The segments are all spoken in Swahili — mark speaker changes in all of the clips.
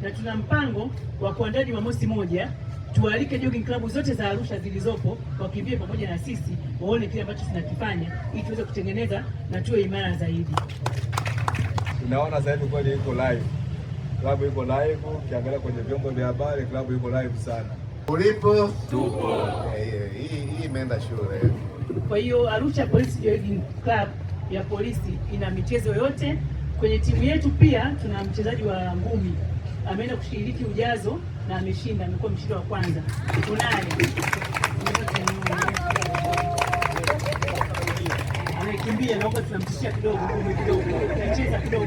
Speaker 1: Na tuna mpango wa kuandaa Jumamosi moja tualike jogging club zote za Arusha zilizopo wakimbie pamoja na sisi, waone kile ambacho tunakifanya ili tuweze kutengeneza na tuwe imara zaidi.
Speaker 2: Tunaona sasa hivi kweli iko live, klabu iko live. Ukiangalia kwenye vyombo vya habari, klabu iko live sana.
Speaker 3: Ulipo tupo. Hii imeenda shule.
Speaker 1: Kwa hiyo Arusha Police Jogging Club ya polisi ina michezo yote. Kwenye timu yetu pia tuna mchezaji wa ngumi ameenda kushiriki ujazo na ameshinda, amekuwa mshindi wa kwanza. Tunaye amekimbia, naomba tunamtishia kidogo ngumi kidogo, anacheza kidogo.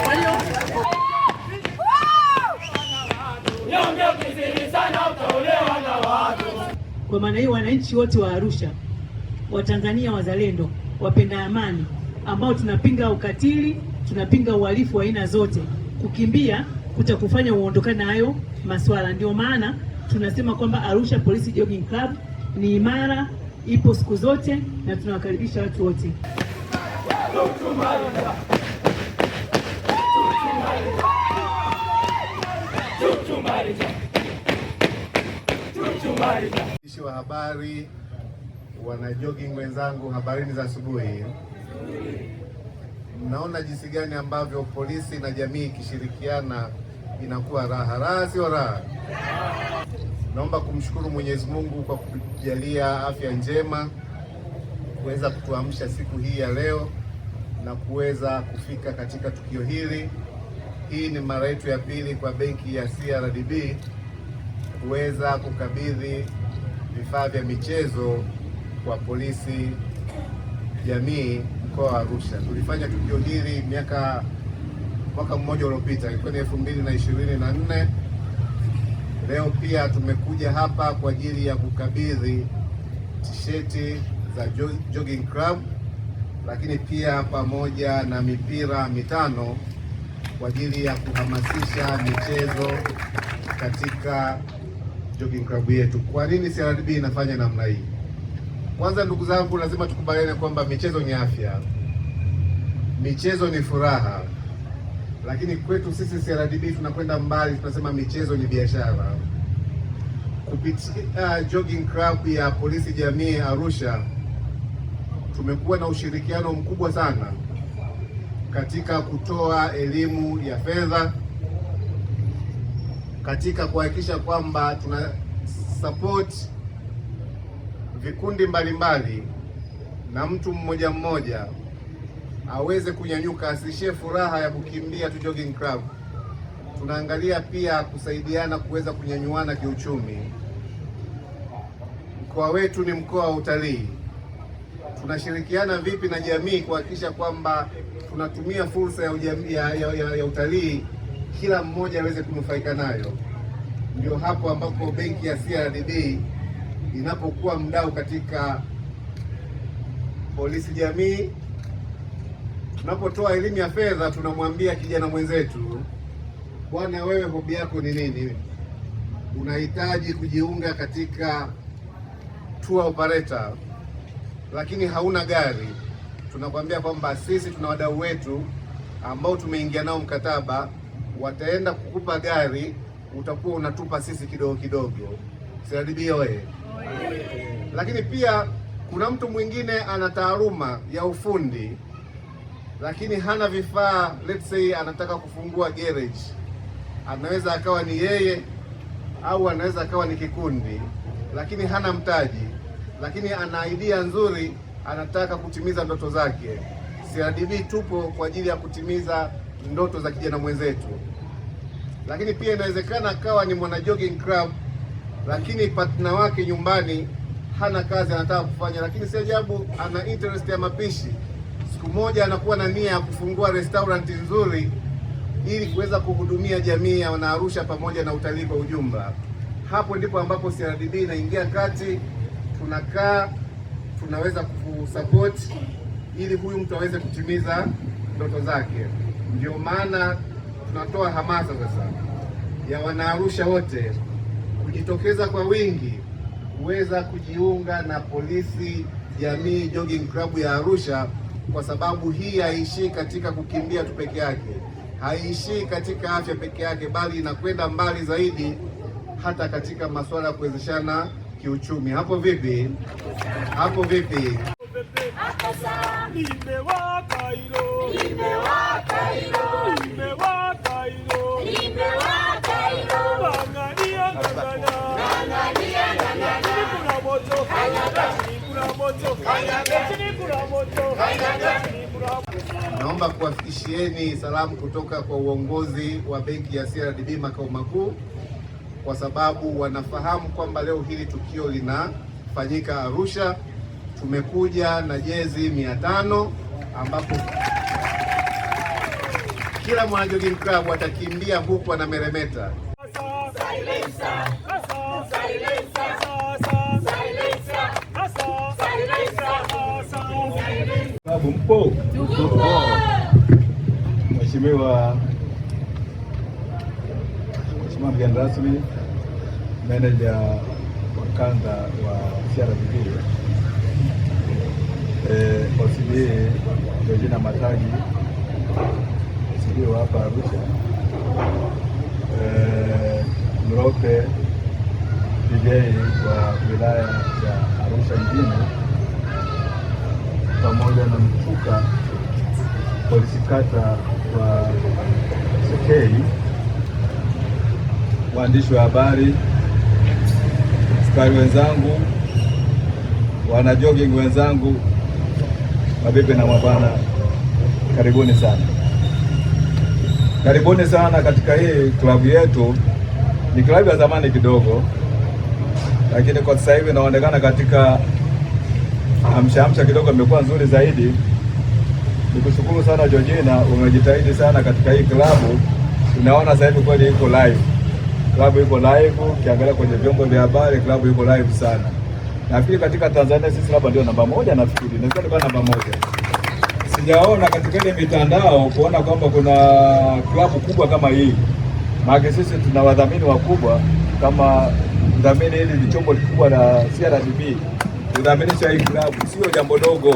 Speaker 1: Kwa hiyo
Speaker 4: Nyonge ukizidi sana utaolewa na watu.
Speaker 1: Kwa maana hiyo, wananchi wote wa Arusha, Watanzania wazalendo, wapenda amani, ambao tunapinga ukatili, tunapinga uhalifu wa aina zote, kukimbia kutakufanya uondokane na hayo maswala. Ndio maana tunasema kwamba Arusha Police Jogging Club ni imara, ipo siku zote na tunawakaribisha watu wote.
Speaker 3: Waandishi wa habari, wana jogging wenzangu, habarini za asubuhi. Mnaona jinsi gani ambavyo polisi na jamii ikishirikiana inakuwa raha. Raha sio raha? Naomba kumshukuru Mwenyezi Mungu kwa kutujalia afya njema kuweza kutuamsha siku hii ya leo na kuweza kufika katika tukio hili. Hii ni mara yetu ya pili kwa benki ya CRDB kuweza kukabidhi vifaa vya michezo kwa polisi jamii mkoa wa Arusha. Tulifanya tukio hili mwaka mmoja uliopita, ilikuwa ni 2024. Leo pia tumekuja hapa kwa ajili ya kukabidhi tisheti za jogging club, lakini pia pamoja na mipira 5 kwa ajili ya kuhamasisha michezo katika jogging club yetu. Kwa nini CRDB inafanya namna hii? Kwanza ndugu zangu, lazima tukubaliane kwamba michezo ni afya, michezo ni furaha, lakini kwetu sisi CRDB tunakwenda mbali, tunasema michezo ni biashara. Kupitia jogging club ya polisi jamii Arusha, tumekuwa na ushirikiano mkubwa sana katika kutoa elimu ya fedha, katika kuhakikisha kwamba tuna support vikundi mbalimbali na mtu mmoja mmoja aweze kunyanyuka, asiishie furaha ya kukimbia tu jogging club. Tunaangalia pia kusaidiana kuweza kunyanyuana kiuchumi. Mkoa wetu ni mkoa wa utalii. Tunashirikiana vipi na jamii kuhakikisha kwamba tunatumia fursa ya utalii, kila mmoja aweze kunufaika nayo? Ndio hapo ambapo benki ya CRDB inapokuwa mdau katika polisi jamii. Tunapotoa elimu ya fedha, tunamwambia kijana mwenzetu, bwana, wewe hobi yako ni nini? Unahitaji kujiunga katika tour operator, lakini hauna gari. Tunakwambia kwamba sisi tuna wadau wetu ambao tumeingia nao mkataba, wataenda kukupa gari, utakuwa unatupa sisi kidogo kidogo. CRDB oye! Lakini pia kuna mtu mwingine ana taaluma ya ufundi lakini hana vifaa, let's say anataka kufungua garage, anaweza akawa ni yeye au anaweza akawa ni kikundi, lakini hana mtaji, lakini ana idea nzuri, anataka kutimiza ndoto zake. CRDB tupo kwa ajili ya kutimiza ndoto za kijana mwenzetu. Lakini pia inawezekana akawa ni mwana jogging club, lakini partner wake nyumbani hana kazi anataka kufanya, lakini si ajabu ana interest ya mapishi. Siku moja anakuwa na nia ya kufungua restaurant nzuri ili kuweza kuhudumia jamii ya Wanaarusha pamoja na utalii kwa ujumla. Hapo ndipo ambapo CRDB inaingia kati, tunakaa tunaweza kusupport ili huyu mtu aweze kutimiza ndoto zake. Ndio maana tunatoa hamasa sasa ya Wanaarusha wote kujitokeza kwa wingi kuweza kujiunga na Polisi Jamii Jogging Club ya Arusha, kwa sababu hii haishii katika kukimbia tu peke yake. Haiishii katika afya peke yake, bali inakwenda mbali zaidi hata katika masuala ya kuwezeshana kiuchumi. Hapo vipi? Hapo vipi?
Speaker 4: Limewaka hilo. Limewaka hilo. Limewaka hilo. Limewaka hilo. Ng'ang'ania ng'ang'ana. Ng'ang'ania ng'ang'ana. Chini kuna moto. Kanyaga. Chini kuna moto. Kanyaga. Chini kuna moto. Kanyaga. Chini kuna
Speaker 3: Naomba kuwafikishieni salamu kutoka kwa uongozi wa benki ya CRDB makao makuu, kwa sababu wanafahamu kwamba leo hili tukio linafanyika Arusha. Tumekuja na jezi 500 ambapo kila mwana jogging club atakimbia huku anameremeta.
Speaker 4: Silencer. Silencer. Silencer. Silencer.
Speaker 2: Klabu mpo? Mheshimiwa mgeni rasmi, meneja wa kanda wa CRDB OCD Georgina Matagi, OCD wa hapa Arusha, Mrope DJ wa wilaya ya Arusha mjini pamoja na Mtuka polisi kata wa Sekei, waandishi wa habari, askari wenzangu, wana jogging wenzangu, mabibi na mabwana, karibuni sana, karibuni sana katika hii klabu yetu. Ni klabu ya zamani kidogo, lakini kwa sasa hivi inaonekana katika amsha amsha kidogo imekuwa nzuri zaidi. Nikushukuru sana Georgina, umejitahidi sana katika hii klabu. Tunaona sasa hivi kweli iko live, klabu iko live. Ukiangalia kwenye vyombo vya habari, klabu iko live sana. Nafikiri katika Tanzania sisi labda ndio namba moja, nafikiri naweza kuwa namba moja. Sijaona katika ile mitandao kuona kwamba kuna klabu kubwa kama hii, maana sisi tuna wadhamini wakubwa kama mdhamini, hili ni chombo kikubwa la CRDB kudhaminisha hii klabu sio jambo dogo,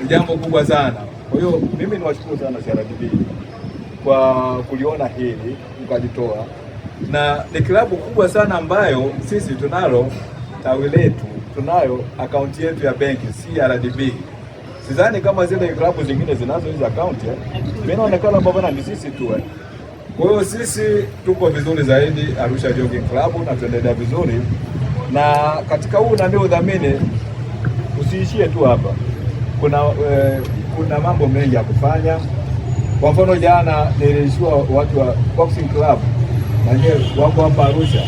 Speaker 2: ni jambo kubwa sana. Kwa hiyo mimi niwashukuru sana CRDB kwa kuliona hili mkajitoa, na ni klabu kubwa sana ambayo sisi tunalo tawi letu, tunayo akaunti yetu ya benki CRDB. Sidhani kama zile klabu zingine zinazo hizi akaunti eh. Mimi naonekana bwana ni sisi tu eh. Kwa hiyo sisi tuko vizuri zaidi Arusha Jogging Club na tuendelea vizuri, na katika huu nani udhamini usiishie tu hapa. Kuna mambo mengi ya kufanya. Kwa mfano jana nilishuwa watu wa Boxing Club na nyewe wako hapa Arusha.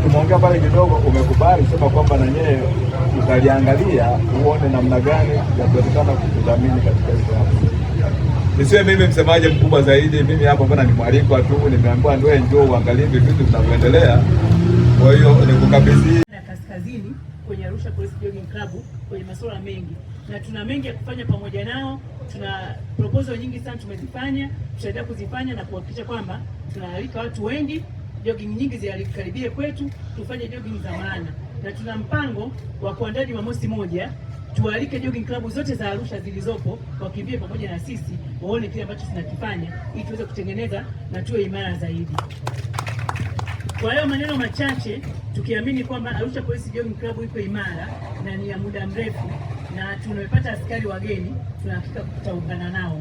Speaker 2: Tumeongea pale kidogo, umekubali kusema kwamba na nyewe utaliangalia uone namna gani ya kuwezekana kutudhamini katika hii klabu. Nisiwe mimi msemaji mkubwa zaidi, mimi hapa bwana ni mwalikwa tu, nimeambiwa ndio njoo uangalie hivi vitu vinavyoendelea. Kwa hiyo nikukabidhi
Speaker 1: ya kaskazini kwenye Arusha Police Jogging Club kwenye masuala mengi, na tuna mengi ya kufanya pamoja nao. Tuna proposal nyingi sana tumezifanya, tutaendelea kuzifanya na kuhakikisha kwamba tunaalika watu wengi, jogging nyingi zikaribie kwetu, tufanye jogging za maana, na tuna mpango wa kuandaa Jumamosi moja tualike jogging club zote za Arusha zilizopo wakimbie pamoja na sisi, waone kile ambacho tunakifanya ili tuweze kutengeneza na tuwe imara zaidi. Kwa hayo maneno machache, tukiamini kwamba Arusha Police Jogging Club iko imara na ni ya muda mrefu na tumepata askari wageni, tunahakika tutaungana nao.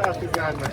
Speaker 3: Safi sana.